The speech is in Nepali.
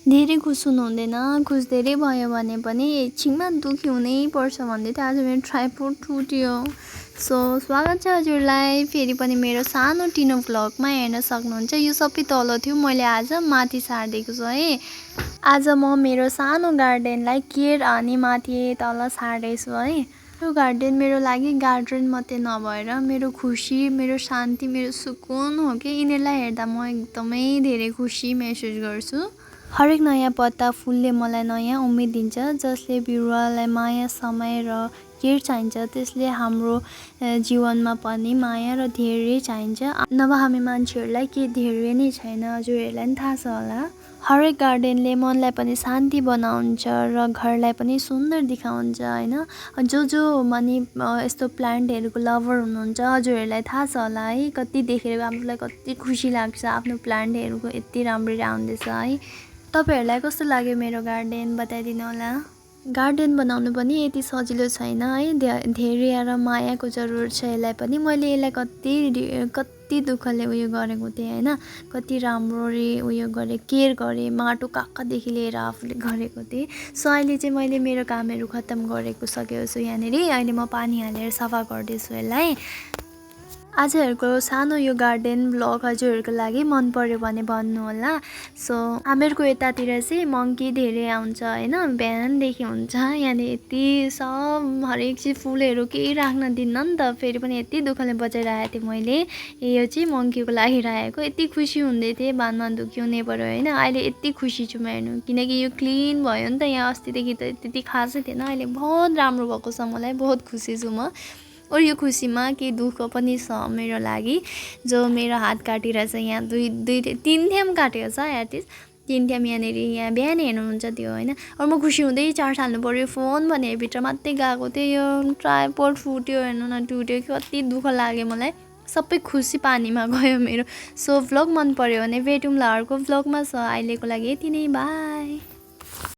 धेरै खुस हुनुहुँदैन, खुस धेरै भयो भने पनि एकछिनमा दुःखी हुनै पर्छ भन्दै थियो। आज मेरो ट्राइपोड टुट्यो। सो स्वागत छ हजुरलाई फेरि पनि मेरो सानो टिनो भ्लगमा हेर्न सक्नुहुन्छ। यो सबै तल थियो, मैले आज माथि सारिदिएको छु है। आज म मेरो सानो गार्डनलाई केयर अनि माथि तल सार्दैछु है। यो गार्डन मेरो लागि गार्डन मात्रै नभएर मेरो खुसी, मेरो शान्ति, मेरो सुकुन हो कि यिनीहरूलाई हेर्दा म एकदमै धेरै खुसी महसुस गर्छु। हरेक नयाँ पत्ता फुलले मलाई नयाँ उम्मेद दिन्छ। जसले बिरुवालाई माया, समय र केयर चाहिन्छ त्यसले हाम्रो जीवनमा पनि माया र धेरै चाहिन्छ। नभए हामी मान्छेहरूलाई के धेरै नै छैन, हजुरहरूलाई पनि थाहा छ होला। हरेक गार्डनले मनलाई पनि शान्ति बनाउँछ र घरलाई पनि सुन्दर देखाउँछ हैन। जो माने यस्तो प्लान्टहरूको लभर हुनुहुन्छ हजुरहरूलाई थाहा छ होला है। कति देखेर आफूलाई कति खुसी लाग्छ, आफ्नो प्लान्टहरूको यति राम्ररी आउँदैछ है। तपाईहरुलाई कस्तो लाग्यो मेरो गार्डन बताइदिनु होला। गार्डन बनाउनु पनि यति सजिलो छैन है। धेरै र मायाको जरुरत छ यसलाई पनि। मैले यसलाई कति दुःखले उयो गरेको थिएँ हैन। कति राम्ररी उयो गरे, केयर गरे, माटो काखदेखि लिएर आफूले गरेको थिएँ। सो अहिले चाहिँ मैले मेरो कामहरू खत्तम गरेको सकेको छु यहाँनेरि। अहिले म पानी हालेर सफा गर्दैछु यसलाई। आजहरूको सानो यो गार्डन भ्लग हजुरहरूको लागि मन पर्यो भने भन्नु होला। सो हामीहरूको यतातिर चाहिँ मङ्की धेरै आउँछ हैन, बिहानदेखि हुन्छ। यहाँनिर यति सब हरेक चीज फुलहरू केही राख्न दिन्न नि त। फेरि पनि यति दुःखले बचाइरहेको थिएँ मैले। यो चाहिँ मङ्कीको लागि राखेको। यति खुसी हुँदै थिएँ बादमा दुःखी हुने पर्यो हैन। अहिले यति खुसी छु म हेर्नु, किनकि यो क्लिन भयो नि त। यहाँ अस्तिदेखि त त्यति खासै थिएन, अहिले बहुत राम्रो भएको छ। मलाई बहुत खुसी छु म। और यो खुसीमा केही दुःख पनि छ मेरो लागि। जो मेरो हात काटेर चाहिँ यहाँ तीन थ्याम काटेको छ एटलिस्ट। तीन थ्याम यहाँनिर यहाँ बिहान हेर्नुहुन्छ त्यो होइन। और म खुसी हुँदै चार्ज हाल्नु पर्यो फोन भने भित्र मात्रै गएको थियो। यो ट्राइपोड फुट्यो हेर्नु न, टुट्यो। कति दुःख लाग्यो मलाई। सबै खुसी पानीमा गयो मेरो। सो भ्लग मन पर्यो भने भेटौँला अर्को भ्लगमा। छ अहिलेको लागि यति नै, बाई।